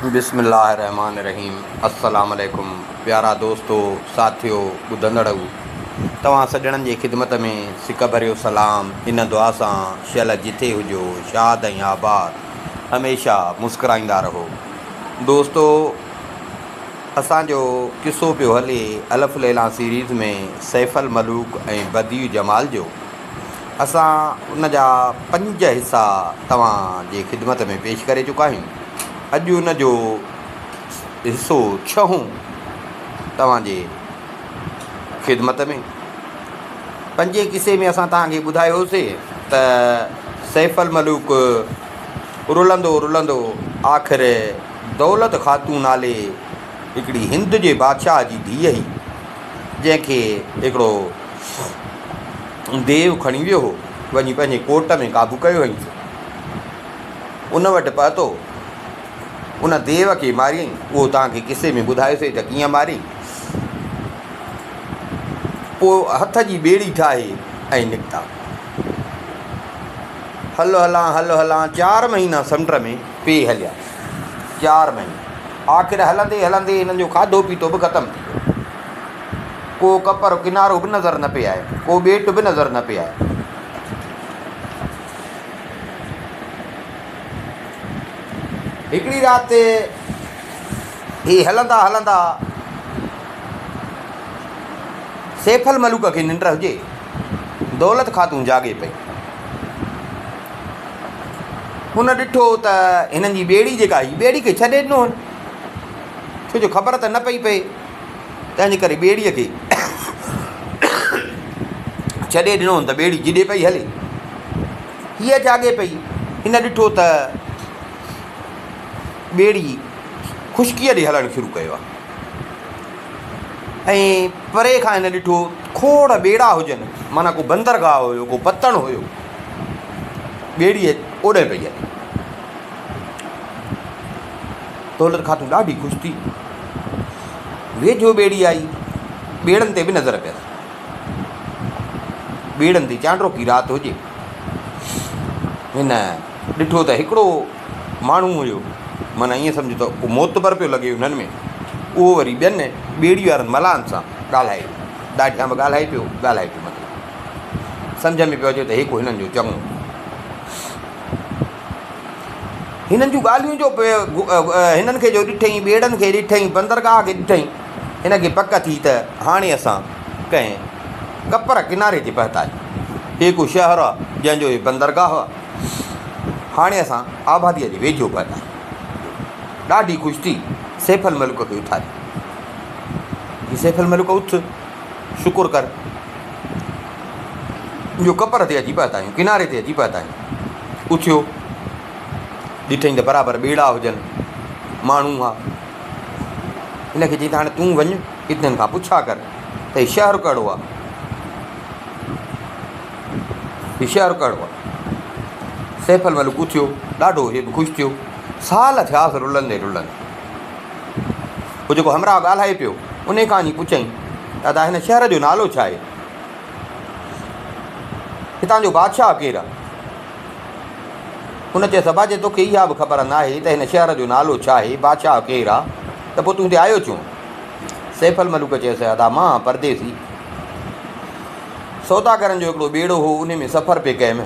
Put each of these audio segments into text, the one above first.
بسم الله الرحمٰن الرحيم السلام عليڪم پيارا دوستو ساٿيو ٻڌندڙؤ توهان سڄڻن جي خدمت ۾ سڪ ڀريو سلام ان دعا سان شل جٿي هجو شاد ۽ آباد هميشه مسڪرائيندا رهو دوستو اسان جو قصو پيو هلي الف ليليٰ سيريز ۾ سيف الملوڪ ۽ بديع جمال جو اسان ان جا پنج حصا توهان جي خدمت ۾ پيش ڪري چڪا آهيون. اڄ ان جو حصو ڇهون توهان جي خدمت ۾. پنجين قصي ۾ اسان توهان کي ٻڌايو هوسي ته سيف الملوڪ رلندو رلندو آخر دولت خاتون نالي هڪڙي هند جي بادشاهه جي ڌيء هئي، جنهن کي هڪڙو ديو کڻي ويو هو، وڃي پنهنجي ڪوٽ ۾ قابو ڪيو هئائينس. ان وٽ پهتو، ان ديو کي ماريائين. اهو توهان کي قصي ۾ ٻڌايوسين ته ڪيئن ماريائين. پوء هٿ جي ٻيڙي ٺاهي ۽ نڪتا. هل هلان هل هلان چار مهينا سمنڊ ۾ پئي هليا. چار مهينا. آخر هلندي هلندي هنن جو کاڌو پيتو به ختم ٿي ويو. ڪو ڪپر ڪنارو به نظر نه پئي آيو، ڪو ٻيٽ به نظر نه پئي آيو. هڪڙي رات هي هلندا هلندا سيف الملوڪ کي ننڊ هجي، دولت خاتون جاڳي پئي. هن ڏٺو ته هنن جي ٻيڙي جيڪا هئي، ٻيڙي کي ڇڏي ڏنو هن، ڇو جو خبر ته نه پئي پئي. تنهن جي ڪري ٻيڙيء کي ڇڏي ڏنو ته ٻيڙي جڏي پئي هلي. هيء جاڳي پئي. هن ڏٺو ته ٻيڙي خشڪيء ڏي هلڻ شروع ڪيو آهي ۽ پري کان هن ڏٺو کوڙ ٻيڙا هجن، معنيٰ ڪو بندرگاهه هيو، ڪو پتڻ هيو. ٻيڙي اوڏانهن پئي هلي. دولت خاتون ڏاڍي خوش ٿي. ويجهو ٻيڙي آئي. ٻيڙن تي به نظر پيس. ٻيڙن تي چانڊروڪي رات هجي. هن ڏٺو ته هڪڙو ماڻهو هيو، معنيٰ ائين سمجهه ته ڪو معتبر پيو لڳي انهن ۾. اهو وري ٻين ٻيڙي وارن ملاحن سان ڳالهائي پيو. ڏاڍيان به ڳالهائي پيو، ڳالهائي پيو مطلب سمجهه ۾ پيو اچي ته هي ڪو هنن جو چڱو. هنن جون ڳالهيون جو هنن کي جو ڏٺئين، ٻيڙن کي ڏٺئين، بندرگاهه کي ڏٺئين، هن کي پڪ ٿي ته هاڻي اسان ڪنهن ڪپر ڪناري تي پهتا آهيون. هي ڪو شهر آهي، جنهن جو هي بندرگاهه آهي. هاڻي اسان آباديء جي ويجهو پهتا آهيون. ڏاڍي خوش ٿي سيف الملوڪ کي اٿاريائين. چي سيف الملوڪ اٿ، شڪر ڪر. جو ڪپر تي اچي پهتا آهيون، ڪناري تي اچي پهتا آهيون. اٿيو، ڏٺائين ته برابر ٻيڙا هجن، ماڻهو هئا. هن کي چيائين ته هاڻي تون وڃ، اتنهن کان پڇا ڪر ته هي شهر ڪهڙو آهي؟ هي شهر ڪهڙو آهي؟ سيف الملوڪ اٿيو، ڏاڍو هي به خوش ٿيو. سال ٿياس رلندي رلندي. هو جيڪو همراهه ڳالهائي پيو، انهي کان وڃي پڇيائين ته ادا هن شهر جو نالو ڇا آهي؟ هتان جو بادشاهه ڪير آهي؟ هن چيس، ابا جي توکي اها به خبر ناهي ته هن شهر جو نالو ڇا آهي، بادشاهه ڪير آهي ته پوء تون هتي آيو ڇو؟ سيف الملوڪ چيس، ادا مان پرديسي سوداگرن جو هڪڙو ٻيڙو هو، انهي ۾ سفر پئي ڪيم.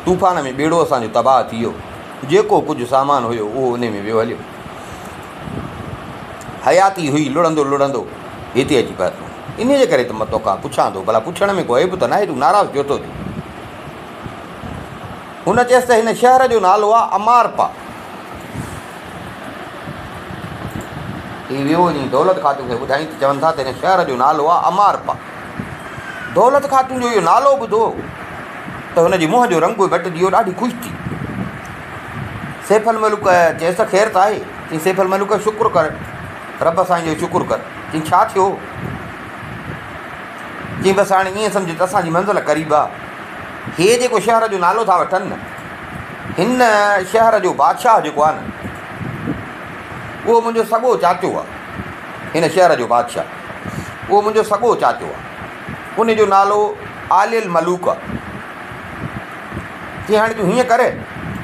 طوفان ۾ ٻيڙو اسان جو تباهه ٿي ويو. جيڪو ڪجهه سامان هيو، اهو انهي ۾ ويو هليو. حياتي هئي لڙهندو لڙهندو هتي اچي پهتو. انهيء جي ڪري ته مان توکان پڇان ٿو. ڀلا پڇڻ ۾ ڪو عيب ته ناهي، تون ناراض ڇو ٿو ٿين؟ هن چيس ته هن شهر جو نالو آهي امارپا. هي ويو وڃي دولت خاتون کي ٻڌائين ته چون ٿا ته هن شهر جو نالو آهي امارپا. دولت خاتون جو اهو نالو ٻڌو ته هن جي منهن جو رنگ مٽجي ويو، ڏاڍي خوش ٿي. سيف الملوڪ چيس ته خير ته آهي؟ چيائين سيف الملوڪ شڪر ڪر، رب سائين جو شڪر ڪر. چيائين ڇا ٿيو؟ چيائين بس هاڻي ائين سمجهه ته اسان جي منزل قريب آ. هي جيڪو شهر جو نالو ٿا وٺن نه، هن شهر جو بادشاهه جيڪو آ نه، اهو منهنجو سڳو چاچو آ. هن شهر جو بادشاهه اهو منهنجو سڳو چاچو آ. ان جو نالو عالي الملوڪ آ. چيائين هاڻي تون هيئن ڪر،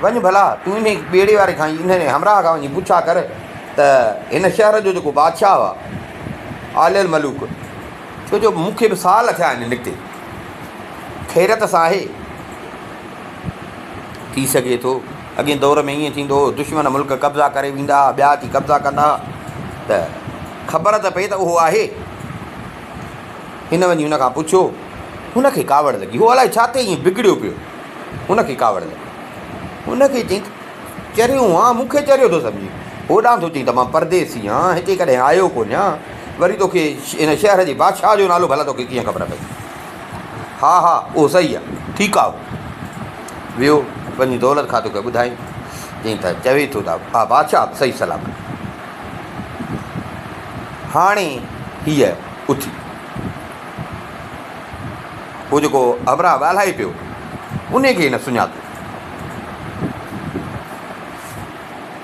وڃ ڀلا، تون انهي ٻيڙي واري کان انهي همراهه کان وڃي پڇا ڪر ته هن شهر جو جيڪو بادشاهه آ، عالي الملوڪ، ڇو جو مون کي به سال ٿيا آهن نڪتي، خيريت سان آهي؟ ٿي سگهي ٿو اڳئين دور ۾ ائين ٿيندو هو، دشمن ملڪ قبضا ڪري ويندا ها، ٻيا اچي قبضا ڪندا ها ته خبر ته پئي ته اهو آهي. هن وڃي هن کان پڇيو. هن کي ڪاوڙ لڳي. هو الائي ڇا تي ائين بگڙيو پيو. هن کي ڪاوڙ لڳي. هن کي چيائين ته چريو آن، مون کي چريو ٿو سمجهين. هوڏانهن ٿو چئين ته مان پرديسي آن، هتي ڪڏهن آيو ڪونهيان. وري توکي هن شهر جي بادشاهه جو نالو ڀلا توکي ڪيئن خبر پئي؟ ها ها، اهو صحيح آ. ٺيڪ آ اهو. ويو، وڃي دولت خاتون کي ٻڌايائين. چيائين ته چوي ٿو ته آ بادشاهه به صحيح سلامت. هاڻي هيء اٿي. هو جيڪو همراهه ڳالهائي پيو، انهيء کي هن سڃاتو.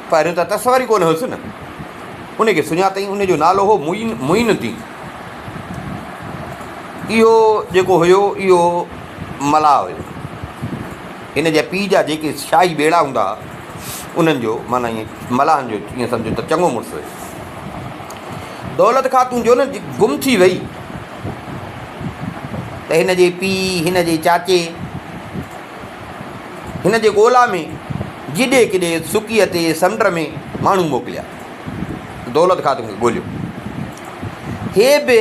پهريون ته تصور ئي ڪونه هيس نه. انهيء کي سڃاتائين، ان جو نالو هو معين الدين. اهو جيڪو هيو، اهو ملاح هيو. هن جي پيء جا جيڪي شاهي ٻيڙا هوندا ها، انهن جو معنيٰ ائين ملاحن جو ائين سمجهو ته چڱو مڙس هيو. دولت خاتون جو نه گم ٿي وئي ته هن جي پيء، هن جي چاچي، هن جي ڳولا ۾ جيڏي ڪيڏي سڪيء تي سمنڊ ۾ ماڻهو موڪليا. دولت خاتون کي ڳوليو. هي به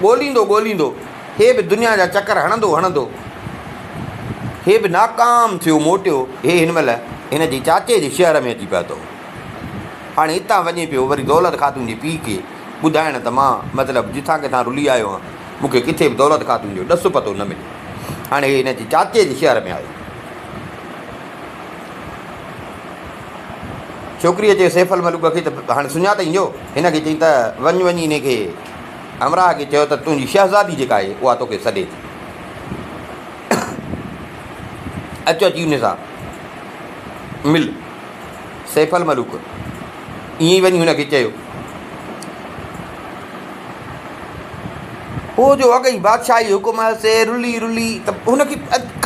ڳوليندو ڳوليندو، هي به دنيا جا چڪر هڻندو هڻندو، هي به ناڪام ٿيو موٽيو. هي هن مهل هن جي چاچي جي شهر ۾ اچي پهتو. هاڻي هتان وڃي پيو وري دولت خاتون جي پيء کي ٻڌائڻ ته مان مطلب جتان ڪٿان رلي آيو آهيان، مون کي ڪٿي به دولت خاتون جو ڏس پتو نه مليو. هاڻي هي هن جي چاچي جي شهر ۾ آيو. ڇوڪريء چيو سيف الملوڪ کي ته هاڻي سڃاتئين جو؟ هن کي چيائين ته وڃ وڃي انهي کي همراهه کي چئو ته تنهنجي شهزادي جيڪا آهي اها توکي سڏي ٿي. اچ اچي انهي سان مل. سيف الملوڪ ائين ئي وڃي هن کي چيو. هو جو اڳ ئي بادشاهي حڪم هيس، رلي رلي ته هن کي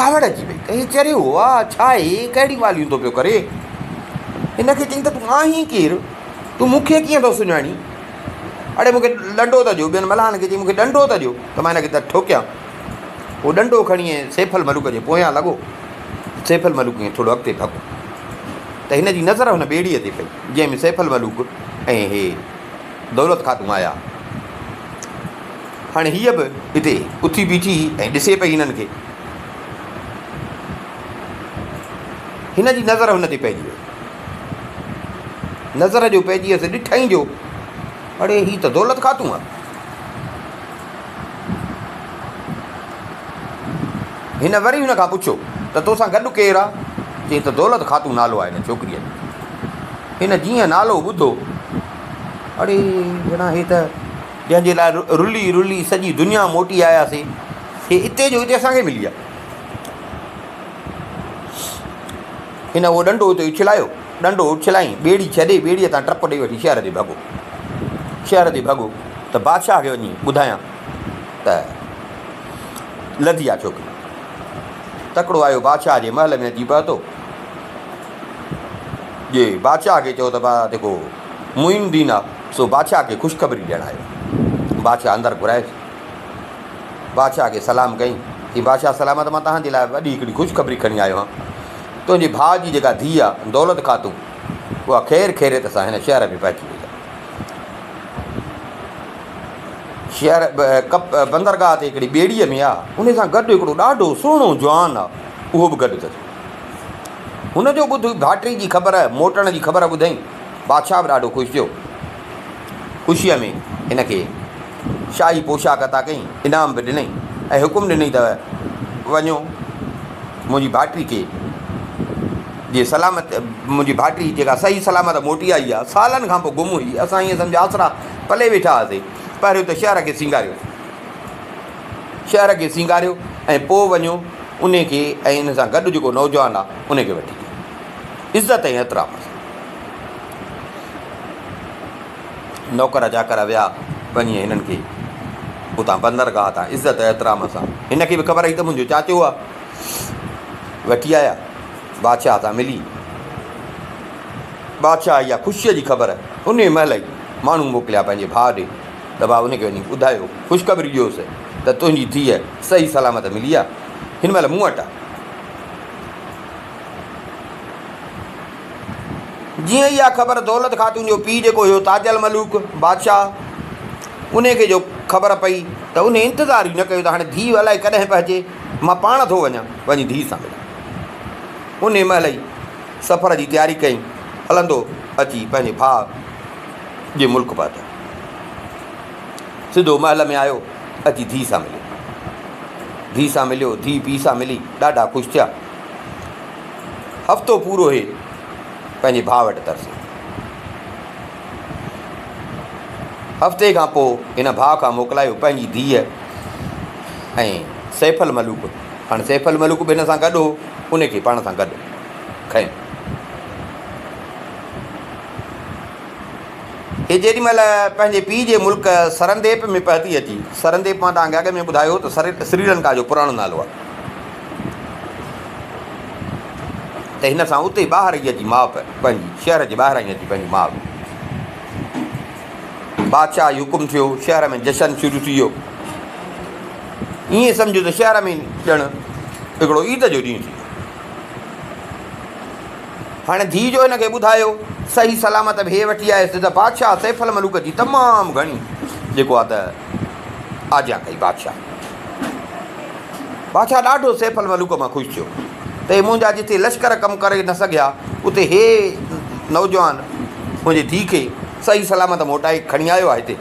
ڪاوڙ اچي وئي ته هي چريو آ ڇا آهي، ڪهڙيون ڳالهيون ٿو پيو ڪري. هن کي چيائين ته تون آهين ڪير؟ تون مون کي ڪيئن ٿو سڃاڻين؟ اڙي مون کي ڏنڊو ته ڏيو. ٻين ملاحن کي چيائين مون کي ڏنڊو ته ڏيو ته مان هن کي ته ٺوڪيان. هو ڏنڊو کڻي سيف الملوڪ جي پويان لڳو. سيف الملوڪ ائين ٿورو اڳتي ڀڳو ته هن جي نظر هن ٻيڙيء تي پئي، جنهن ۾ سيف الملوڪ ۽ هي دولت خاتون آيا. هاڻي هيء به اتي اٿي بيٺي هئي ۽ ڏسي پئي هنن کي. هن جي نظر هن تي پئجي وئي. نظر جو پئجي ويس، ڏٺائين جو اڙي هي ته دولت خاتون آ. هن وري هن کان پڇيو ته توسان گڏ ڪير آ؟ چيائين ته دولت خاتون نالو آهي هن ڇوڪريء جو. هن جيئن نالو ٻڌو، اڙي ڀيڻا هي ته جنهن جي لاء رلي رلي سڄي دنيا موٽي آياسين، هي اتي جو اتي اسان کي ملي آ. هن اهو ڏنڊو اتي اڇلايو، ڏنڊو اڇلائين، ٻيڙي ڇڏي، ٻيڙيء تان ٽپ ڏيئي وٺي شهر تي ڀڳو. شهر تي ڀڳو ته بادشاهه کي وڃي ٻڌايان ته لڌي آ ڇوڪري. تڪڙو آيو بادشاهه جي محل ۾ اچي پهتو. جي بادشاهه کي چيو ته با جيڪو معين الدين آ سو بادشاهه کي خوشخبري ڏيڻ آيو آ. بادشاهه اندر گهرايس. بادشاهه کي سلام ڪيائين. چيائين بادشاهه سلامت مان توهان جي لاء وڏي هڪڙي خوشخبري کڻي آيو آهيان. تنهنجي ڀاء جي جيڪا ڌيء آ دولت خاتون اها خير خيريت سان هن شهر ۾ پهچي وئي آ. شهر بندرگاهه تي هڪڙي ٻيڙيء ۾ آ، ان سان گڏ هڪڙو ڏاڍو سهڻو جوان آ، اهو به گڏ اٿس. هن جو ٻڌ ڀاٽري جي خبر، موٽڻ جي خبر ٻڌئين، بادشاهه به ڏاڍو خوش ٿيو. خوشيء ۾ هن کي شاهي پوشاڪ عطا ڪيائين، انعام به ڏنائين ۽ حڪم ڏنائين ته وڃو منهنجي ڀاٽري کي جي سلامت منهنجي ڀاٽري جيڪا صحيح سلامت موٽي آئي آ، سالن کان پوء گم هئي، اسان ائين سمجهه آسرا پلي ويٺا هئاسين، پهريون ته شهر کي سينگاريو، شهر کي سينگاريو ۽ پوء وڃو انهي کي ۽ ان سان گڏ جيڪو نوجوان آ، انهي کي وٺي اچو، عزت ۽ احترام سان. نوڪر چاڪر ويا، وڃي هنن کي اتان بندرگاهه تان عزت احترام سان، هن کي به خبر هئي ته منهنجو چاچو آ، وٺي آيا. بادشاهه سان ملي. بادشاهه اها خوشيء جي خبر انهيء مهل ئي ماڻهو موڪليا پنهنجي ڀاء ڏي ته ڀاء ان کي وڃي ٻڌايو، خوشخبري ڏيوس ته تنهنجي ڌيء صحيح سلامت ملي آ، هن مهل مون وٽ آ. جيئن اها خبر دولت خاتون جو پيء جيڪو هيو تاج الملوڪ بادشاهه انهي کي جو خبر پئي ته انهي انتظار ئي نه ڪيو ته هاڻي ڌيء الائي ڪڏهن پهچي مان پاڻ ٿو وڃان وڃي ڌيء سان ملان. انهي مهل ئي سفر جي تياري ڪئي هلندو اچي پنهنجي ڀاء جي ملڪ پهتو. سڌو محل ۾ آيو اچي ڌيء سان مليو. ڌيء سان مليو ڌيء پيء سان ملي ڏاڍا خوش ٿيا. هفتو پورو هي پنهنجي ڀاء وٽ ترسيو. هفتي کان پوء هن ڀاء کان موڪلايو پنهنجي ڌيء ۽ سيف الملوڪ، هاڻي سيف الملوڪ به هن سان گڏ هو، ان کي پاڻ سان گڏ کنيو. هي جيڏي مهل پنهنجي پيء جي ملڪ سرنديپ ۾ پهتي اچي، سرنديپ مان توهان کي اڳ ۾ ٻڌايو هو ته سريلنڪا جو پراڻو نالو آهي. ته هن سان اتي ٻاهر ئي اچي ماء پنهنجي شهر جي ٻاهران ئي اچي پنهنجي ماء بادشاهه جو حڪم ٿيو شهر ۾ جشن شروع ٿي ويو ائين سمجهو ته شهر ۾ ڄڻ هڪڙو عيد جو ڏينهن ٿي ويو هاڻي ڌيء جو هن کي ٻڌايو صحيح سلامت به هي وٺي آيس ته بادشاهه سيف الملوڪ جي تمام گهڻي جيڪو آ ته آجيان ڪئي بادشاهه بادشاهه ڏاڍو سيف الملوڪ مان خوش ٿيو ته هي منهنجا جتي لشڪر ڪم ڪري نه سگهيا، اتي هي نوجوان منهنجي ڌيء کي صحيح سلامت موٽائي کڻي آيو آهي هتي.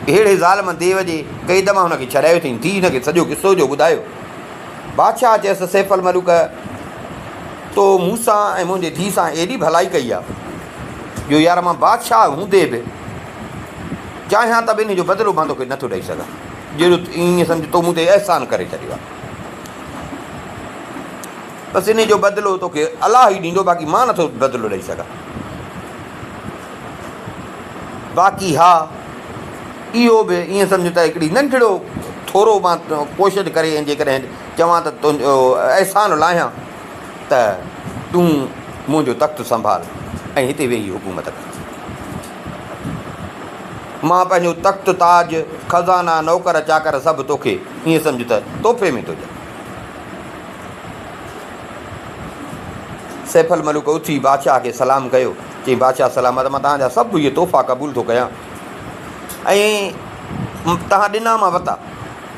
ههڙي ظالم ديو جي قيد مان هن کي ڇڏايو اٿئين. ڌيء هن کي سڄو قصو جو ٻڌايو. بادشاهه چيس ته سيف الملوڪ! تو مون سان ۽ منهنجي ڌيء سان ايڏي ڀلائي ڪئي آهي، جو يار مان بادشاهه هوندي به چاهيان ته به ان جو بدلو مان توکي نٿو ڏئي سگهان. جهڙو ائين سمجهه تو مون تي احسان ڪري ڇڏيو آهي. بس انهي جو بدلو توکي الله ئي ڏيندو باقي مان نٿو بدلو ڏئي سگهان. باقي ها اهو به ائين سمجهه ته هڪڙي ننڍڙو ٿورو مان ڪوشش ڪري ۽ جيڪڏهن چوان ته تنهنجو احسان لاهيان ته تون منهنجو تخت سنڀال ۽ هتي ويهي حڪومت ڪر. مان پنهنجو تخت تاج، خزانا، نوڪر چاڪر سڀ توکي ائين سمجهه ته تحفي ۾ ٿو ڏيان. سيف الملوڪ اٿي بادشاهه کي سلام ڪيو. چيائين، بادشاهه سلامت، مان توهان جا سڀ اهي تحفا قبول ٿو ڪيان ۽ توهان ڏنا مان ورتا.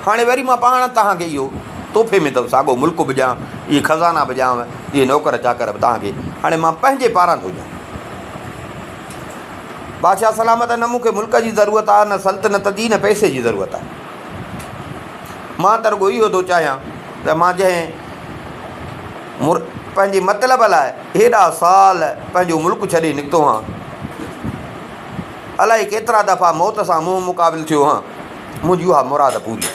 هاڻي وري مان پاڻ توهان کي اهو تحفي ۾ ٿو ساڳو ملڪ به ڏيان، اهي خزانا به ڏيانو، اهي نوڪر چاڪر به توهان کي هاڻي مان پنهنجي پاران ٿو ڏيان. بادشاهه سلامت، نه مون کي ملڪ جي ضرورت آهي، نه سلطنت جي، نه پئسي جي ضرورت آهي. مان ته رڳو اهو ٿو چاهيان ته مان جنهن پنهنجي مطلب لاء هيڏا سال پنهنجو ملڪ ڇڏي نڪتو هان، الائي ڪيترا دفعا موت سان منهن مقابل ٿيو هان، منهنجي اها مراد پوري ٿي.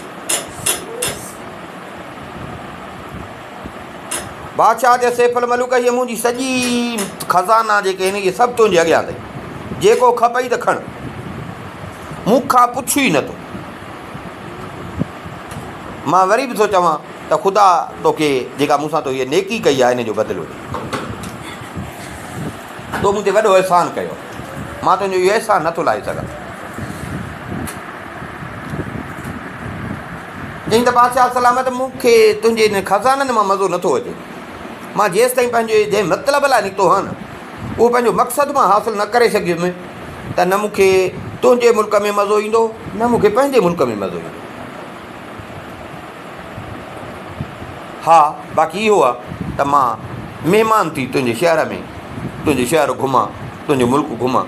بادشاهه چيس، سيف الملوڪ، هيء منهنجي سڄي خزانا جيڪي آهن، اهي سڀ تنهنجي اڳيان اٿئي. جيڪو کپئي ته کڻ. مون کان پڇ ئي نه تون. مان وري به ٿو چوان ته خدا توکي جيڪا مون سان تو هيء نيڪي ڪئي آهي، ان جو بدلو ڏي. تو مون تي وڏو احسان ڪيو آهي. مان تنهنجو اهو احسان نٿو لاهي سگهان. چيائين ته بادشاهه سلامت مون کي تنهنجي انهن خزانن مان مزو نٿو اچي. مان جيستائين پنهنجي جنهن مطلب لاء نڪتو هان نه، اهو پنهنجو مقصد مان حاصل نه ڪري سگهيس ته نه مون کي تنهنجي ملڪ ۾ مزو ايندو نه مون کي پنهنجي ملڪ ۾ مزو ايندو. ها باقي اهو آهي ته مان مهمان ٿي تنهنجي شهر ۾ تنهنجو شهر گهمان، تنهنجو ملڪ گهمان،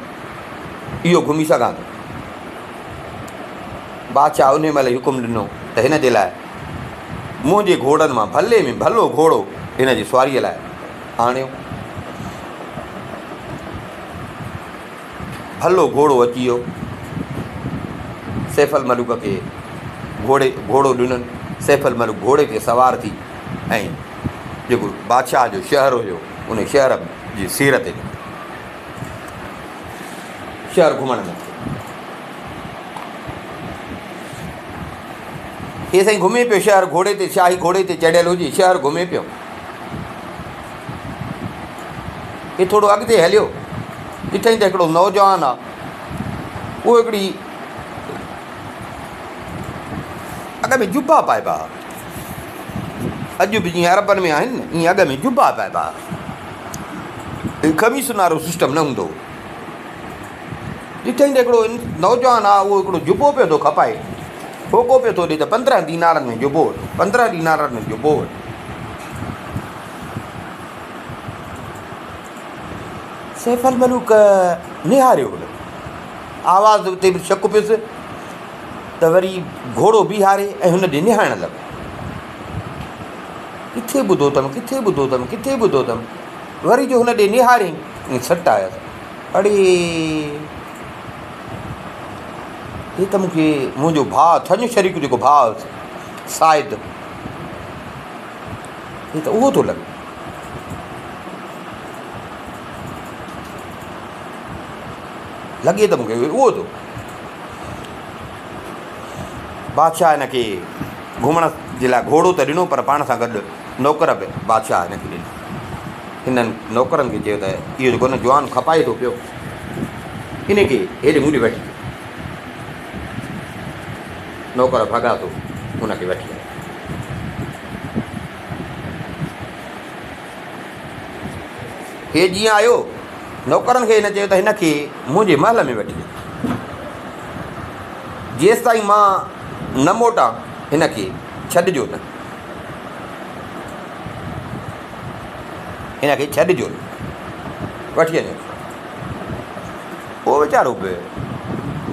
اهو گهمي سگهان ٿو. بادشاهه انهيء مهل ئي حڪم ڏنو ته هن جي لاء منهنجي گهوڙن مان ڀلي ۾ ڀلو گهوڙو هن جي سواريء لاء آڻيو. ڀلو گهوڙو اچي ويو. سيف الملوڪ کي گهوڙي گهوڙو ڏنن. سيف الملوڪ گهوڙي تي سوار ٿي ۽ جيڪو بادشاهه جو شهر هيو، ان شهر جي سير تي نڪتو. شهر گهمڻ نڪتو. هي سائين گهمي پيو شهر گهوڙي تي شاهي گهوڙي تي چڙهيل هجي شهر گهمي پيو. هي ٿورو اڳتي هليو، ڏٺائين ته هڪڙو نوجوان آ، اهو هڪڙي اڳ ۾ جبا پائبا ها. اڄ به جيئن عربن ۾ آهن نه، ائين اڳ ۾ جبا پائبا ها. قميصن وارو سسٽم نه هوندو هو. ڏٺائين ته هڪڙو نوجوان آ، اهو هڪڙو جبو پيو ٿو کپائي. هوڪو پيو ٿو ڏي ته 15 دينارن ۾ جبو وٺ، 15 دينارن ۾ جبو وٺ. سيف الملوڪ نهاريو هن آواز تي به شڪ پيس ته وري گهوڙو بيهاري ۽ هن ڏي نهارڻ لڳو. ڪٿي ٻڌو اٿم، ڪٿي ٻڌو اٿم، ڪٿي ٻڌو اٿم. وري جو هن ڏي نهاريائين ۽ سٽ آيس، اڙي! هي ته مون کي منهنجو ڀاء ٿڃ شريڪ جيڪو ڀاء هوس سائد، هي ته اهو ٿو لڳي. لڳي ته مون کي اهو ٿو. بادشاهه هن کي گهمڻ جي لاء گهوڙو ته ڏنو پر پاڻ سان گڏ نوڪر به بادشاهه هن کي ڏنا. هنن نوڪرن کي چيو ته اهو جيڪو نه جوان کپائي ٿو پيو ان کي هيڏي مون ڏي وٺي اچو. نوڪر ڀڳا ٿو ان کي وٺي آيا. هي جيئن آيو، نوڪرن کي هن چيو ته هن کي منهنجي محل ۾ وٺي اچ. جيستائين مان نه موٽان هن کي ڇڏجو نه. هن کي ڇڏجو نه. وٺي وڃوس. اهو ويچارو به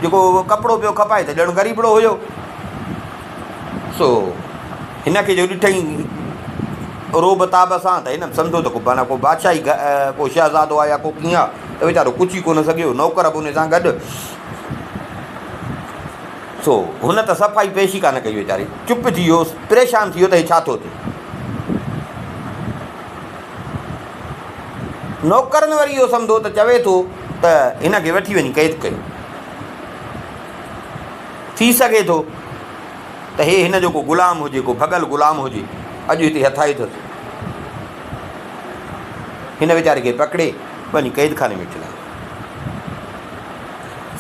جيڪو ڪپڙو پيو کپائي ته ڄڻ غريبڙو هيو. سو هن کي جو ڏٺئين رعب تاب سان ته هن به سمجهيو ته ڪو معنيٰ ڪو بادشاهي ڪو شهزادو آهي يا ڪو ڪيئن آهي ته ويچارو ڪڇي ڪونه سگهيو، نوڪر به ان سان گڏ. سو هن ته صفائي پيش ئي ڪانه ڪئي ويچاري چپ ٿي ويو، پريشان ٿي ويو ته هي ڇا ٿو ٿئي. نوڪرن وري اهو سمجهيو ته چوي ٿو ته هن کي وٺي وڃي قيد ڪيو. ٿي سگهي ٿو ته هي هن جو ڪو غلام هجي، ڪو ڀڳل غلام هجي، اڄ هتي هٿ آيو اٿس. هن ويچاري کي پڪڙي وڃي قيدخاني ۾ اڇلايو.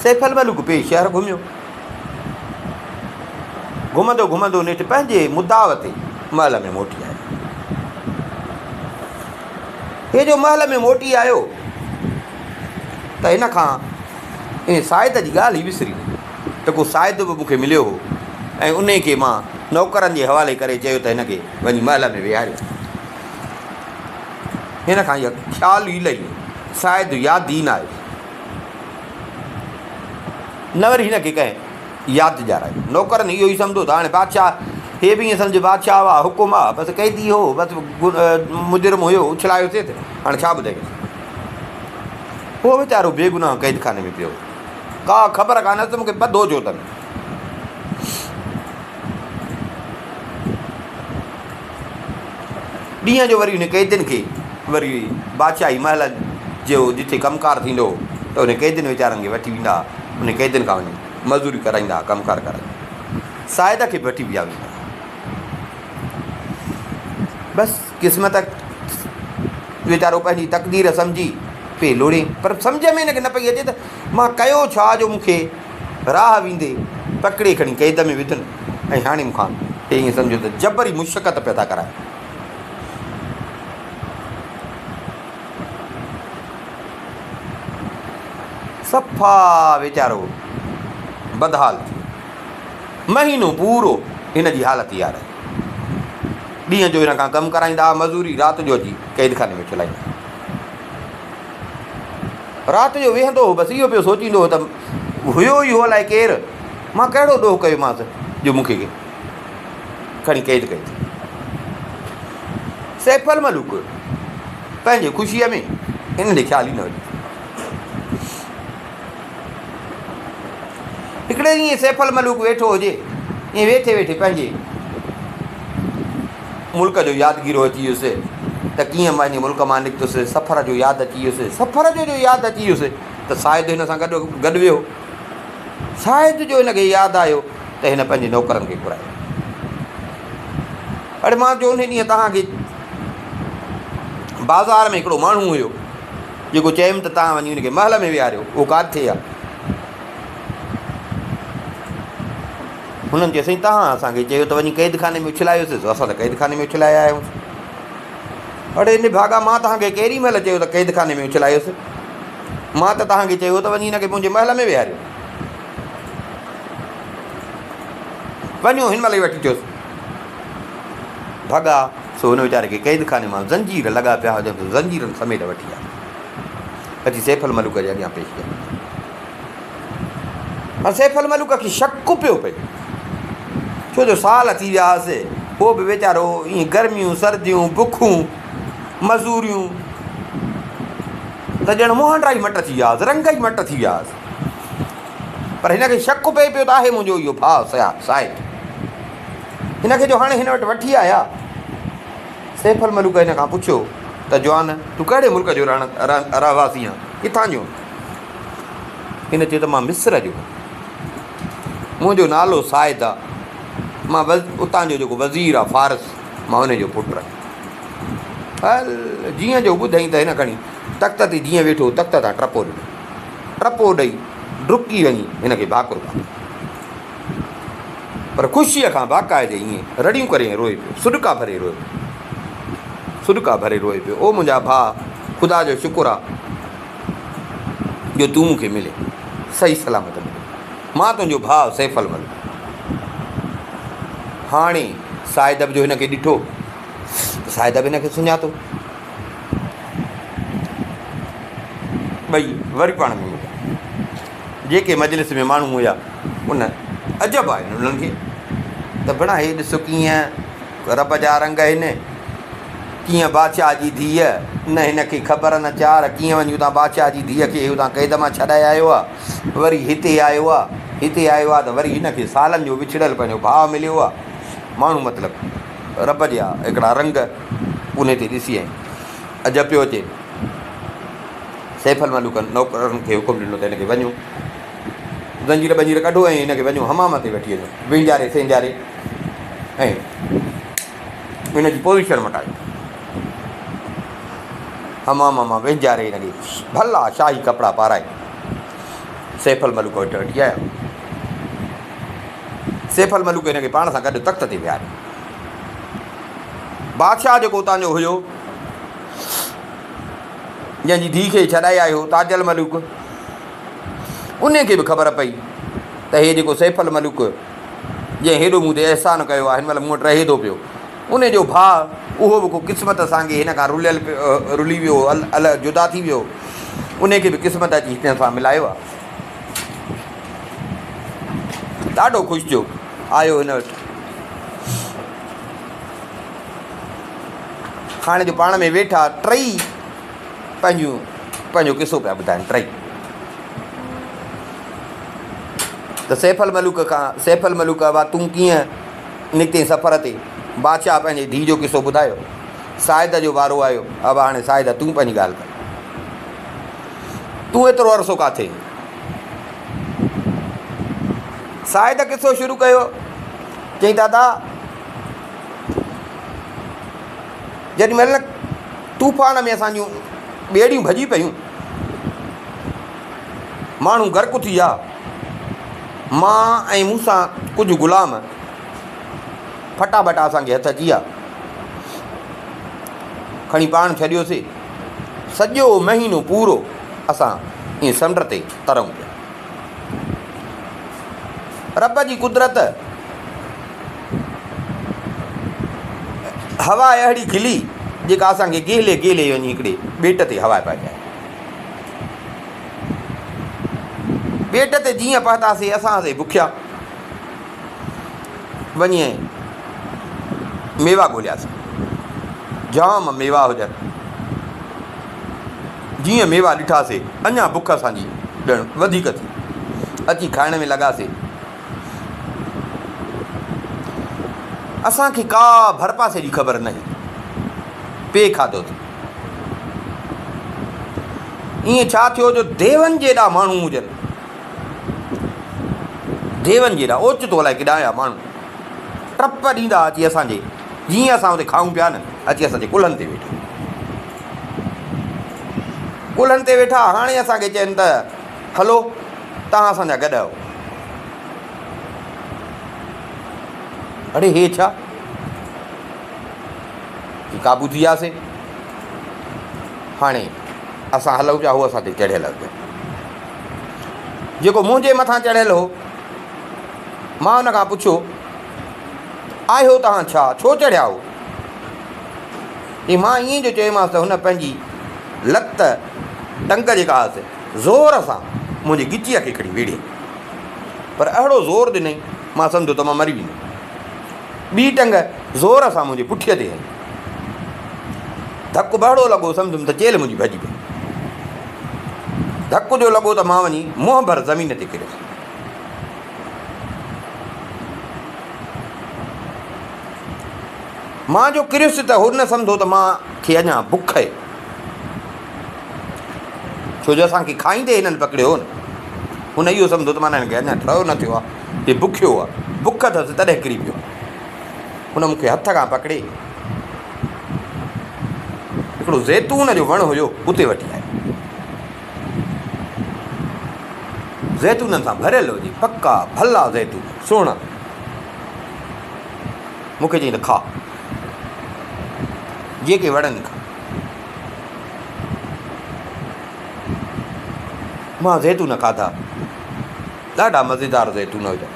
سيف الملوڪ پئي شهر گهميو. گهمندو گهمندو نيٺ پنهنجي مدعا تي محل ۾ موٽي آيو. هي جو محل ۾ موٽي آيو ته هن کان انهي سائد جي ڳالهه ئي وسري وئي ته ڪو سائد به مون کي مليو هو ۽ انهي کي مان نوڪرن جي حوالي ڪري چيو ته هن کي وڃي محل ۾ ويهاريو. هن کان اها خيال ئي لهي ويو. سائد ياد ئي نه آيس. نه وري هن کي ڪنهن ياد ڏيارايو. نوڪرن اهو ئي سمجهيو ته هاڻي بادشاهه هي به ائين سمجهي بادشاهه هئا، حڪم آ، بس قيدي هو، بس مجرم هيو، اڇلايوسين ته هاڻي ڇا ٻڌايوس. هو ويچارو بيگناهه قيدخاني ۾ پيو هو. ڪا خبر ڪانه هيس ته مون کي ٻڌو ڇو اٿن. ڏينهن جو وري انهن قيدين کي وري بادشاهي محل جو جتي ڪم ڪار ٿيندو هو ته انهن قيدين ويچارن کي وٺي ويندا ها. انهن قيدين کان وڃي مزوري ڪرائيندا ها، ڪم ڪار ڪرائيندا ها. سائد کي به وٺي ويا ويندا ها. بس قسمت ويچارو پنهنجي تقدير سمجهي پئي لوڙي پر سمجهه ۾ هن کي نه پئي اچي ته مان ڪيو ڇا جو مون کي راهه ويندي پڪڙي کڻي قيد ۾ وڌن ۽ هاڻي مون کان هي ائين سمجهو ته جبري مشقت پيا ٿا ڪرائين. صفا ويچارو بدحال ٿي ويو. مهينو پورو هن جي حالت اها رهي. ڏينهن جو هن کان ڪم ڪرائيندا ها مزوري، رات جو اچي قيدخاني ۾ اڇلائيندا ها. رات جو ويهندو هو بس اهو پيو سوچيندو هو ته هيو ئي هو الائي ڪير، مان ڪهڙو ڏوهه ڪيومانس جو مون کي کڻي قيد ڪئي اٿئي. سيف الملوڪ پنهنجي خوشيء ۾ هن ڏي خيال ئي نه وجهي. هڪڙي ڏينهن سيف الملوڪ ويٺو هجي، ائين ويٺي ويٺي پنهنجي ملڪ جو يادگيرو اچي ويس ته ڪيئن پنهنجي ملڪ مان نڪتس، سفر جو ياد اچي ويس، سفر جو جو ياد اچي ويس ته شايد هن سان گڏ گڏ ويو. شايد جو هن کي ياد آيو ته هن پنهنجي نوڪرن کي گهرايو. اڙي مان جو انهي ڏينهن توهان کي بازار ۾ هڪڙو ماڻهو هيو. جيڪو چيم ته توهان وڃي ان کي محل ۾ ويهاريو، اهو ڪاٿي آ؟ هنن چيو، سائين توهان اسان کي چيو ته وڃي قيدخاني ۾ اڇلايوس، سو اسان ته قيدخاني ۾ اڇلائي آيا آهيون. اڙي نڀاڳا مان توهان کي ڪهڙي مهل چيو ته قيدخاني ۾ اڇلايوس؟ مان ته توهان کي چيو ته وڃي هن کي منهنجي محل ۾ ويهاريو. وڃو هن مهل ئي وٺي اچوس. ڀڳا، سو هن ويچاري کي قيدخاني مان زنجير لڳا پيا هجن سو زنجيرن سميت وٺي آيا. اچي سيف الملوڪ جي اڳيان پيش ڪيا. پر سيف الملوڪ کي شڪ پيو پئي، ڇو جو سال ٿي ويا هئس، هو به ويچارو ائين گرميون، سرديون، بکون، مزوريون ته ڄڻ مهانڊا ئي مٽ ٿي ويا هئس، رنگ ئي مٽ ٿي ويا هئس. پر هن کي شڪ پئي پيو ته آهي منهنجو اهو ڀاء سائل. هن کي جو هاڻي هن وٽ وٺي آيا. سيف الملوڪ هن کان پڇيو ته جوان، تون ڪهڙي ملڪ جو رهواسي آهين، ڪٿان جو آهين؟ هن چيو ته مان مصر جو آهيان. منهنجو نالو سائد آهي. مان اتان جو جيڪو وزير آهي فارس، مان ان جو پٽ آهيان. هل جيئن جو ٻڌئين ته هن کڻي تخت تي جيئن ويٺو، تخت تان ٽپو ڏنو. ٽپو ڏئي ڊڪي وڃي هن کي ڀاڪر پاتو. پر خوشيء کان باقاعدي ائين رڙيون ڪري ۽ روئي پيو، سڏڪا ڀري روئي پيو. سڏڪا ڀري روئي پيو، او منهنجا ڀاء، خدا جو شڪر آ جو تون مون کي ملين، صحيح سلامت ملين. مان تنهنجو ڀاء سيف الملڪ. هاڻي سائد به جو هن کي ڏٺو ته سائد به هن کي سڃاتو. ٻئي وري پاڻ ۾ مليا. جيڪي مجلس ۾ ماڻهو هيا، ان عجب آيو انهن کي ته ڀيڻا هي ڏس ڪيئن رب جا رنگ آهن، ڪيئن بادشاهه جي ڌيء، نه هن کي خبر نه چار، ڪيئن وڃي اتان بادشاهه جي ڌيء کي اتان قيد مان ڇڏائي آيو آ، وري هتي آيو آ، هتي آيو آ ته وري هن کي سالن جو وڇڙيل پنهنجو ڀاء مليو آ. ماڻهو مطلب رب جا هڪڙا رنگ انهي تي ڏسي ۽ عجب پيو اچي. سيف الملوڪ نوڪرن کي حڪم ڏنو ته هن کي وڃو زنجير ٻنجير ڪڍو ۽ هن کي وڃو حمام تي وٺي وڃو، وهنجاري سهنجاري ۽ هن جي پوزيشن مٽايو. حمام مان وهنجاري هن کي ڀلا شاهي ڪپڙا پارائي سيف الملوڪ وٽ وٺي آيا. سيف الملوڪ هن کي پاڻ سان گڏ تخت تي ويهاريو. بادشاهه جيڪو اتان جو هيو، جنهن جي ڌيء کي ڇڏائي آيو هو تاج الملوڪ، انهي کي به خبر پئي ته هي جيڪو سيف الملوڪ جنهن هيڏو مون تي احسان ڪيو آهي، هن مهل مون وٽ رهي ٿو پيو، انهي جو ڀاء اهو به ڪو قسمت سانگي هن کان رليل رلي ويو هو، جدا ٿي ويو هو، انهي کي به قسمت اچي هن سان ملايو آهي. ڏاڍو خوش ٿيو، آيو هن وٽ. هاڻي جو پاڻ ۾ ويٺا ٽئي پنهنجون پنهنجو قصو پيا ٻڌائن ٽئي ته سيف الملوڪ کان سيف الملوڪ ابا تون ڪيئن نڪتين سفر تي؟ بادشاهه پنهنجي ڌيء جو قصو ٻڌايو. سائد جو وارو آيو، ابا هاڻي سائد تون پنهنجي ڳالهه ڪر. تون ايترو عرصو ڪاٿي هئين؟ سائد قصو شروع ڪيو، چيائين دادا جيڏي مهل طوفان ۾ اسان جون ٻيڙيون ڀڄي پيون، ماڻهو غرق ٿي ويا، مان ۽ مون سان ڪجهه غلام ڦٽا ٻٽا اسان کي هٿ اچي ويا، کڻي پاڻ ڇڏيوسي، سڄو مهينو پورو اسان ائين سمنڊ تي ترون پيا. رب جي قدرت هوا اهڙي کلي جيڪا اسان کي گهلي گهلي وڃي هڪڙي ٻيٽ تي هوا پهچائي. ٻيٽ تي جيئن پهتاسين اسان سي بکيا وڃي ميوا ڳولياسين. جام ميوا هجن. جيئن ميوا ڏٺاسي اڃا بک اسان جي ڄڻ وڌيڪ ٿي. اچي کائڻ ۾ لڳاسي. اسان کي ڪا ڀرپاسي جي خبر نه هئي. پئي کاڌوسين. ائين ڇا ٿيو جو ديون جيڏا ماڻهو هجن. ديون جيڏا اوچتو الائي ڪيڏانهن آيا ماڻهو. ٽپ ڏيندا اچي اسان جي جيئن اسان اتي کائون پيا نه اچي اسان جي ڪلهن تي ويٺا. ڪلهن تي ويٺا، هاڻي اسان کي چين ته هلو، توهان اسان جا گڏهه آهيو. اڙي هي ڇا؟ هي قابو ٿي وياسين. هاڻي اسان هلون پيا، هو اسان تي چڙهيل هجن. جيڪو منهنجي مٿان چڙهيل هو، مان ان کان پڇيو، آهيو توهان ڇا؟ ڇو چڙهيا آهيو؟ چي مان ائين جو چيومانس ته هن پنهنجي لت، ٽنگ جيڪا هئس، زور سان منهنجي ڳچيء کي کڻي ويڙهيائين. پر اهڙو زور ڏنائين، مان سمجهيو ته مان مري ويندس. ٻي ٽنگ زور سان منهنجي پٺيء تي هنئي. ڌڪ به اهڙو لڳو، سمجهيم ته چيلهه منهنجي ڀڄي پئي. ڌڪ جو لڳو ته مان وڃي منهن ڀر زمين تي ڪريس. مان جو ڪريس ته هن سمجهو ته مان کي اڃا بک اهي. ڇو جو اسان کي کائيندي هنن پڪڙيو هو نه. هن اهو سمجهو ته معنيٰ هن کي اڃا ٺهيو نه ٿيو آهي، هي بکيو آهي. بک اٿس تڏهن ڪري پيو آهي. هن مون کي هٿ کان پڪڙي هڪڙو زيتون جو وڻ هيو اتي وٺي آيو. زيتونن سان ڀريل هجي، پڪا ڀلا زيتون، سهڻا. مون کي چيائين ته کاء، جيڪي وڻن کاء. مان زيتون کاڌا، ڏاڍا مزيدار زيتون هيا.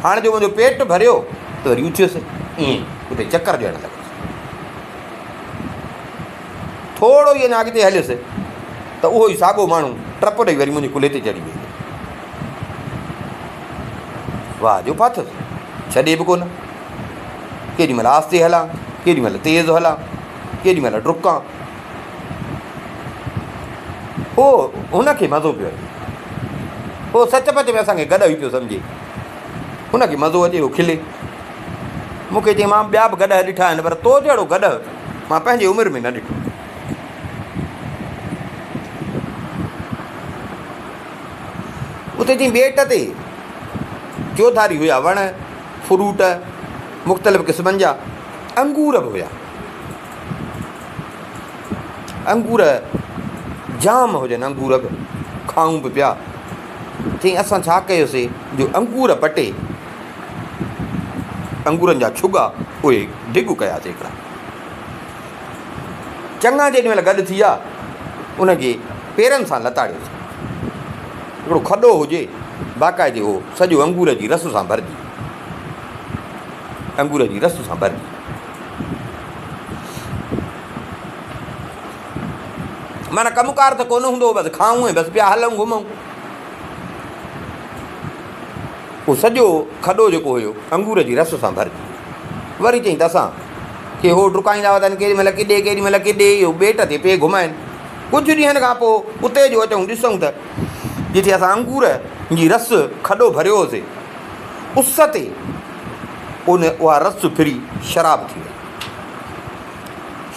هاڻي جو منهنجو پيٽ ڀريو ته وري اٿيس، ائين اتي چڪر ڏيڻ لڳس. ٿورو ئي اڃا اڳتي هليس ته اهو ئي ساڳو ماڻهو ٽپ ڏئي وري منهنجي ڪلهي تي چڙهي ويو. واهه جو ڦاٿس، ڇڏي به ڪونه. ڪيڏي مهل آهستي هلان، ڪيڏي مهل تيز هلان، ڪيڏي مهل ڊڪان. هو هن کي مزو پيو اچي. هو سچ پچ ۾ اسان کي گڏ ئي پيو سمجهي. هن کي مزو اچي، هو کلي. مون کي چيائين، مان ٻيا به گڏهه ڏٺا آهن، پر تو جهڙو گڏهه مان پنهنجي عمر ۾ نه ڏٺو. اتي جي ٻيٽ تي چوڌاري هيا وڻ، فروٽ، مختلف قسمن جا انگور به هيا. انگور جام هجن انگور به کائون به پيا. چيائين اسان ڇا ڪيوسي جو انگور پٽي انگورن جا ڇڳا اهي ڍڳ ڪياسي هڪڙا. چڱا جيڏي مهل گڏ ٿي ويا ان کي پيرن سان لتاڙيوسين. هڪڙو کڏو هجي باقاعدي اهو سڄو انگور جي رس سان ڀرجي انگور جي رس سان ڀرجي. معنيٰ ڪم ڪار ته ڪونه هوندو هو بس کائون ۽ بس پيا هلون گهمون. اهو سڄو کڏو جيڪو هيو انگور جي رس سان ڀرجي ويو. وري چيائين ته اسان کي هو ڊڪائيندا وتن ڪيڏي مهل ڪيڏي ڪيڏي مهل ڪيڏي اهو ٻيٽ تي پئي گهمائن. ڪجهه ڏينهن کان پوء اتي جو اچون ڏسون ته جتي اسان انگور جي رس کڏو ڀريو هوسي اس تي ان اها رس ڦري شراب ٿي وئي.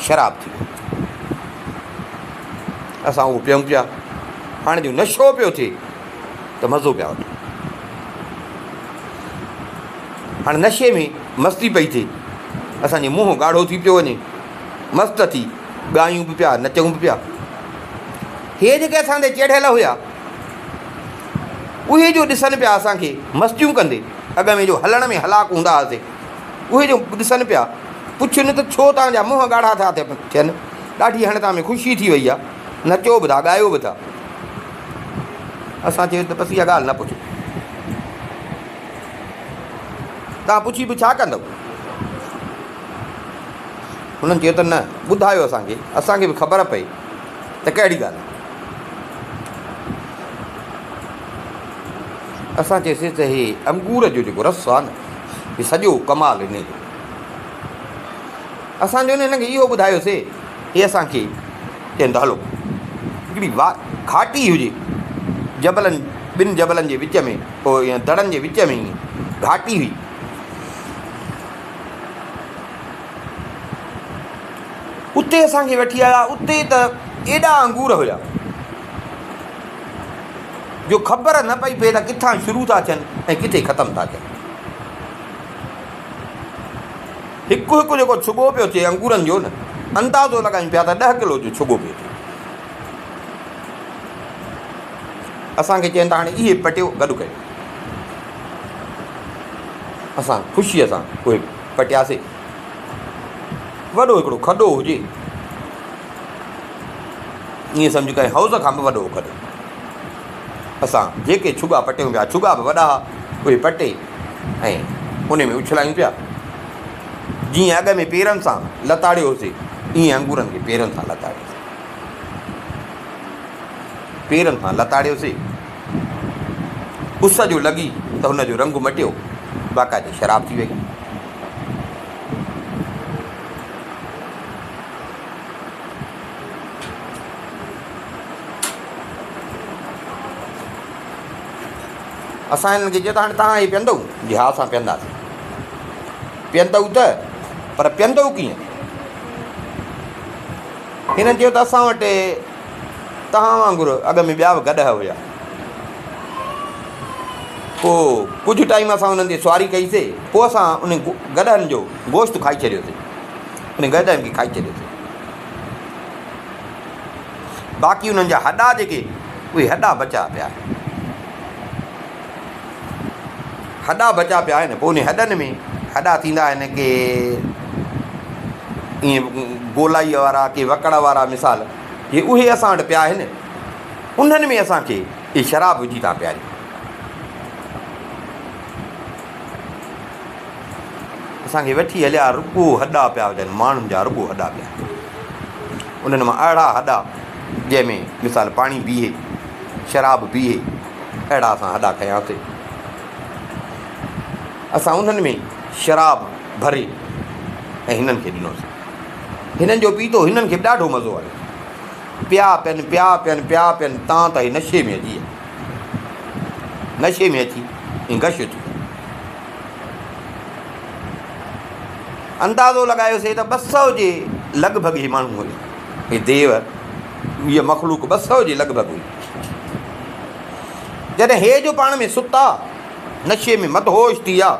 شراب ٿي وئي. اسان اهو پيئون پيا. هاڻي جو نشو پيو ٿئي ته مزو پيا وٺون. هاڻي نشي ۾ مستي پئي ٿئي. اسان جي منهن ڳاڙهو ٿي پيو وڃي. مست ٿي ڳايون به پيا نچون به پيا. هي جيڪي اسان تي چڙهيل هيا اهي جو ڏسن پيا اسان کي مستيون ڪندي اڳ ۾ جو هلڻ ۾ هلاڪ هوندا هئاسي اهي جو ڏسن پيا پڇن ته ڇو توهان جا منهن ڳاڙها ٿا ٿين ڏاڍي هاڻي توهان ۾ خوشي ٿي وئي آهي نچو به ٿا ڳايو به ٿا. اسان چيو ته بس اها ڳالهه نه پڇو. توهان پڇي به ڇا ڪندؤ؟ هنن چيو ته نه ٻڌايو اسان کي، اسان کي به خبر پئي ته ڪهڙي ڳالهه آهي. اسان چيوسين ته هي انگور جو جيڪو رس آهي نه هي سڄو ڪمال انهي جو. اسان جو هنن کي اهو ٻڌايوسي هي اسان کي چين ته هلو هڪڙي گهاٽي هجي جبلن ٻن جبلن جي وچ ۾ پوء دڙن جي وچ ۾ ائين گهاٽي هئي اتي اسان کي وٺي آيا اتي ته ايڏا انگور هيا جو خبر نه پئي پئي ته ڪٿان شروع ٿا ٿين ۽ ڪٿي ختم ٿا ٿين. هڪ هڪ جيڪو ڇڳو پيو ٿئي انگورن جو نه اندازو لڳائين پيا ته ڏهه ڪلو جو ڇڳو پيو ٿئي. اسان کي چين ته هاڻي اهي پٽيو گڏ ڪيو. اسان خوشيء سان اهي پٽياسي. وڏو هڪڙو کڏو هجي، ائين سمجهه ڪنهن حوض کان به وڏو هو کڏو. اسان جيڪي ڇڳا پٽيون پيا، ڇڳا به وڏا ها، اهي پٽي ۽ ان ۾ اڇلايون پيا. جيئن اڳ ۾ پيرن سان لتاڙيو هوسي، ائين انگورن کي پيرن سان لتاڙيوسي. پيرن سان لتاڙيوسي. اس جو لڳي ته هن جو رنگ مٽيو، باقاعدي شراب ٿي وئي. اسان هنن کي چيو ته هاڻي توهان هي پيئندؤ؟ جي ها اسان پيئنداسين. پيئندؤ ته پر پيئندؤ ڪيئن؟ هنن چيو ته اسان وٽ توهان وانگر اڳ ۾ ٻيا به گڏهه هيا. پوء ڪجهه ٽائيم اسان انهن تي سواري ڪئي سي، پوء اسان انهن گڏهن جو گوشت کائي ڇڏيوسي. انهن گڏهن کي کائي ڇڏيوسي. باقي انهن جا هڏا جيڪي اهي هڏا بچا پيا آهن. هڏا بچا پيا آهن پوء انهن هڏن ۾ هڏا ٿيندا آهن ڪي ائين گولائيء وارا ڪي وڪڙ وارا مثال جي اهي اسان وٽ پيا آهن انهن ۾ اسان کي اهي شراب وجهي تان پياريو. اسان کي وٺي هليا رڳو هڏا پيا هجن ماڻهن جا رڳو هڏا پيا انهن مان اهڙا هڏا جنهن ۾ مثال پاڻي بيهي شراب بيهي اهڙا اسان هڏا کنياسي اسان انهن ۾ شراب ڀري ۽ هنن کي ڏنوسي هنن جو پيتو هنن کي به ڏاڍو مزو آيو پيا پين پيا پين پيا پين تان ته هي نشي ۾ اچي ويا نشي ۾ اچي ۽ غش ٿي ويا اندازو لڳايوسي ته 200 جي لڳ ڀڳ هي ماڻهو هيا هي ديو هيء مخلوق 200 جي لڳ ڀڳ هئي جڏهن هي جو پاڻ ۾ ستا نشي ۾ مدهوش ٿي ويا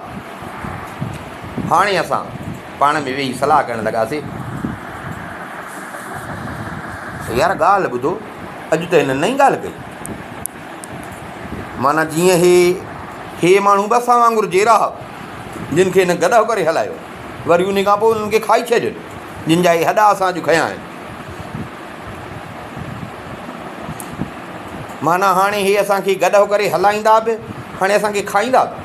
هاڻي اسان پاڻ ۾ ويهي صلاح ڪرڻ لڳاسي ته يار ڳالهه ٻڌو اڄ ته هن نئين ڳالهه ڪئي معنيٰ جيئن هي هي ماڻهو به اسان وانگر جيئرا ها جن کي هن گڏهه ڪري هلايو وري ان کان پوء انهن کي کائي ڇڏين جن جا هي هڏا اسان اڄ کنيا آهن معنيٰ هاڻي هي اسان کي گڏهه ڪري هلائيندا به هاڻي اسان کي کائيندا به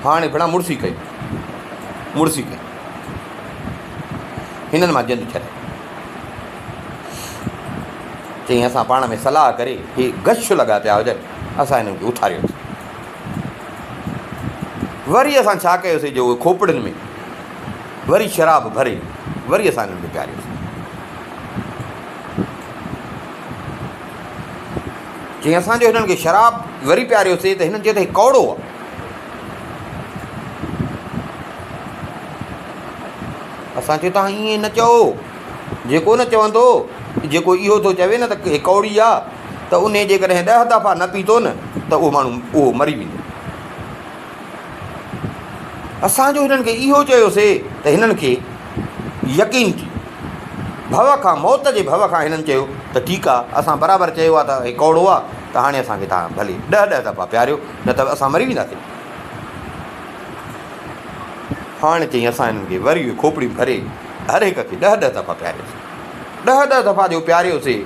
هاڻي ڀيڻا مڙسي ڪئي مڙسي ڪئي هنن مان جند ڇڏائي چيائين اسان پاڻ ۾ صلاح ڪري هي غش لڳا پيا هجن اسان هنن کي اٿاريوسين وري اسان ڇا ڪيوسين جو اهي کوپڙين ۾ وري شراب ڀري وري اسان هنن کي پياريوسين چيائين اسان جو هنن کي شراب وري پياريوسين ته هنن چيو ته هي ڪوڙو آهي اسان چيو توهان ائين نه چئو جيڪو نه چوندو جيڪو اهو ٿو چوي نه ته هي ڪوڙي آ ته انهي جيڪڏهن ڏهه دفعا نه پيتو نه ته اهو ماڻهو اهو مري ويندو اسان جو هنن کي اهو چيوسي ته هنن کي يقين ٿي ڀو کان موت جي ڀو کان هنن چيو ته ٺيڪ آ اسان برابر چيو آ ته هي ڪوڙو آ ته هاڻي اسان کي توهان ڀلي ڏهه ڏهه دفعا پياريو نه ته اسان مري وينداسين هاڻ چئي اسان هنن کي وري اهي کوپڙيون ڀري هر هڪ کي ڏهه ڏهه دفعا پياريوسين. ڏهه ڏهه دفعا جو پياريوسي،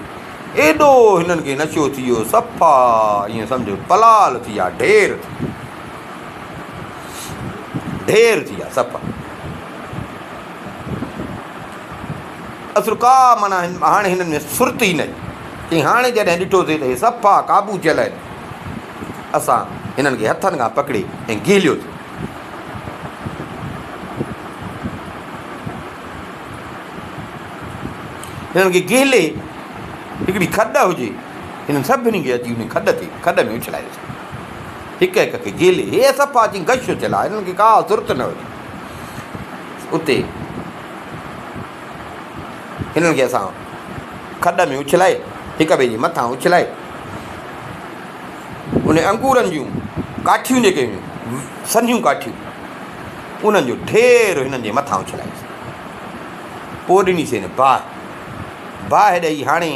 ايڏو هنن کي نشو ٿي ويو، صفا ائين سمجهه پلال ٿي ويا، ڍير ٿي ويا، ڍير ٿي ويا صفا. اصل ڪا معنيٰ هاڻي هنن ۾ سرت ئي نه آئي. چئي هاڻي جڏهن ڏٺوسي ته هي صفا قابو ٿيل آهن، اسان هنن کي هٿن کان پڪڙي ۽ گهليوسين. هنن کي گهلي هڪڙي کڏ هجي، هنن سڀني کي اچي ان کڏ تي کڏ ۾ اڇلايوسين. هڪ هڪ کي گهلي هي صفا اچي غش ٿيل آهي، هنن کي ڪا سرت نه هجي. اتي هنن کي اسان کڏ ۾ اڇلائي هڪ ٻئي جي مٿان اڇلائي ان انگورن جون ڪاٺيون جيڪي هيون سنهيون ڪاٺيون انهن جو ڍير هنن جي مٿان اڇلايوسين. پوء ڏنيسين باهه. باهه ڏئي هاڻي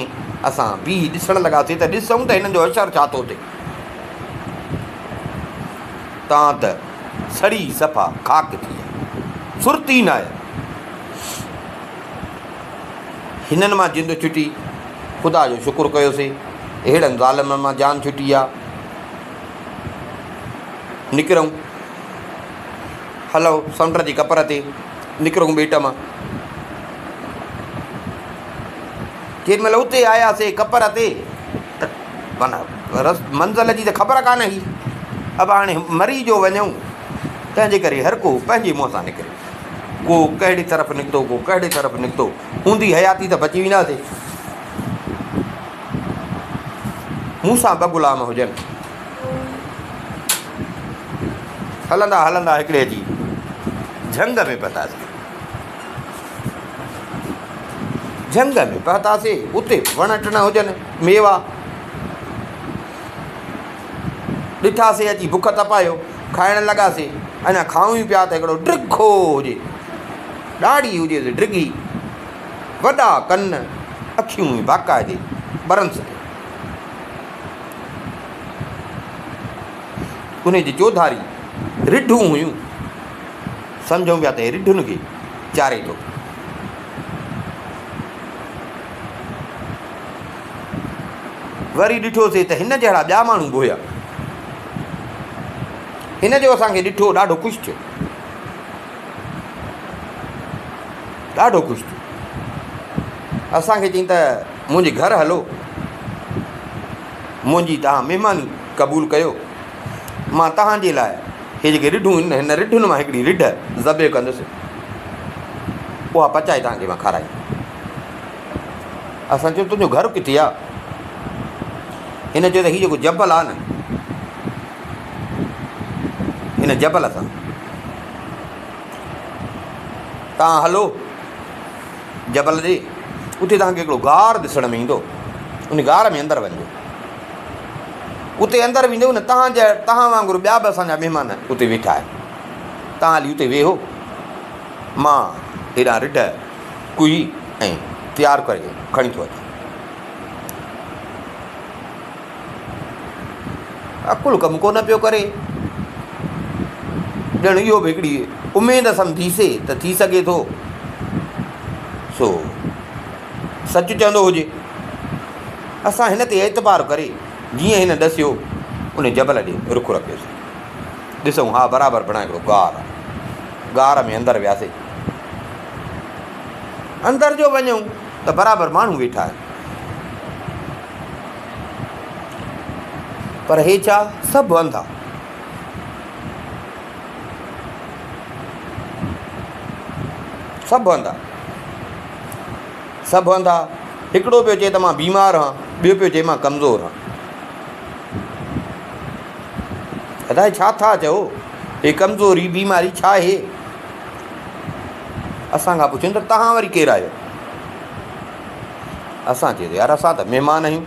اسان بيهي ڏسڻ لڳاسين ته ڏسون ته هنن جو حشر ڇا ٿو ٿئي. تان ته سڙي صفا خاڪ ٿي ويا. سرت ئي ناهي. هنن مان جند ڇٽي، خدا جو شڪر ڪيوسين. اهڙن ظالمن مان جان ڇٽي آ. نڪرون. هلو سمنڊ جي ڪپر تي نڪرون ٻيٽ مان. جيڏي مهل اتي آياسي ڪپر تي ته معنيٰ رس منزل جي ته خبر ڪانه هئي. اب هاڻي مري جو وڃون تنهن جي ڪري هر ڪو پنهنجي منهن سان نڪري. ڪو ڪهڙي طرف نڪتو ڪو ڪهڙي طرف نڪتو. هوندي حياتي ته بچي وينداسي. مون سان ٻه غلام هجن. هلندا هلندا هڪڙي اچي جهنگ ۾ پهتاسين. جهنگ ۾ پهتاسين، اتي وڻ ٽڻ هجن، ميوا ڏٺاسين، اچي بک تپايو، کائڻ لڳاسين. اڃا کائون ئي پيا ته هڪڙو ڊگهو هجي، ڏاڙهي هجيس ڊگهي، وڏا ڪن، اکيون باقاعدي ٻرنس پيون. انهي جي چوڌاري رڍون هيون. سمجهون پيا ته هي رڍن کي چاري ٿو. وري ڏٺوسي ته هن جهڙا ٻيا ماڻهو به هيا. هن جو اسان کي ڏٺو ڏاڍو خوش ٿيو. ڏاڍو خوش ٿيو. اسان کي چيائين ته منهنجي گهر هلو. منهنجي توهان مهماني قبول ڪيو. مان توهان جي لاء هي جيڪي رڍون آهن، هن رڍن مان هڪڙي رڍ ذبح ڪندس، اها پچائي توهان کي مان کارائيندس. اسان چيو تنهنجو گهر ڪٿي آهي؟ هن چيو ته هي جيڪو جبل آهي نه، هن جبل سان توهان هلو جبل ڏي، اتي توهان کي هڪڙو غار ڏسڻ ۾ ايندو، ان غار ۾ اندر وڃجو. اتي اندر ويندو نه توهان جا توهان وانگر ٻيا به اسان جا مهمان اتي ويٺا آهن، توهان هلي اتي ويهو، مان هيڏانهن رڍ ڪهي ۽ تيار ڪري کڻي ٿو اچان. عقل ڪم ڪونه پيو ڪري. ڄڻ اهو به هڪڙي اميد سمجهيسي ته ٿي سگهي ٿو سو سچ چوندو هجي. اسان هن تي اعتبار ڪري جيئن هن ڏسيو ان جبل ڏي رخ رکيوسين. ڏسون ها برابر بڻا هڪڙو غار آهي. غار ۾ اندر وياسي. اندر جو وڃون ته برابر ماڻهو ويٺا آهن. پر هي ڇا سڀ انڌا. سڀ انڌا. سڀ انڌا. هڪڙو پيو چئي ته مان بيمار هان، ٻيو پيو چئي مان ڪمزور هان. ادا هي ڇا ٿا چئو؟ هي ڪمزوري بيماري ڇا آهي؟ اسان کان پڇن ته توهان وري ڪير آهيو؟ اسان چيو ته يار اسان ته مهمان آهيون.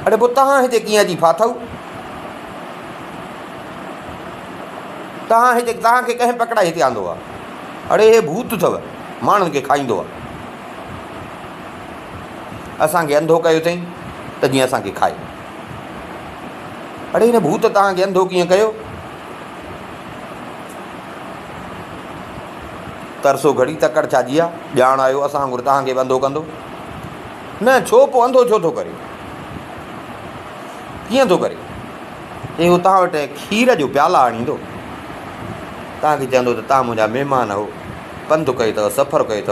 اڙي پوء توهان هتي ڪيئن اچي ڦاٿؤ؟ توهان هتي توهان کي ڪنهن پڪڙائي هتي آندو آهي؟ اڙي هي ڀوت اٿو، ماڻهن کي کائيندو آهي. اسان کي انڌو ڪيو اٿئي ته جيئن اسان کي کائي. اڙي هن ڀوت توهان کي انڌو ڪيئن ڪيو؟ ترسو گهڙي تڪڙ ڇا جي آ؟ ڄاڻ آيو اسان وانگر توهان کي به انڌو ڪندو. نه ڇو پوء انڌو ڇو ٿو ڪري؟ ڪيئن ٿو ڪري؟ اهو توهان وٽ کير جو پيالا آڻيندو. توهان کي چوندو ته توهان منهنجا مهمان آهو، پنڌ ڪيو اٿو، سفر ڪيو اٿو.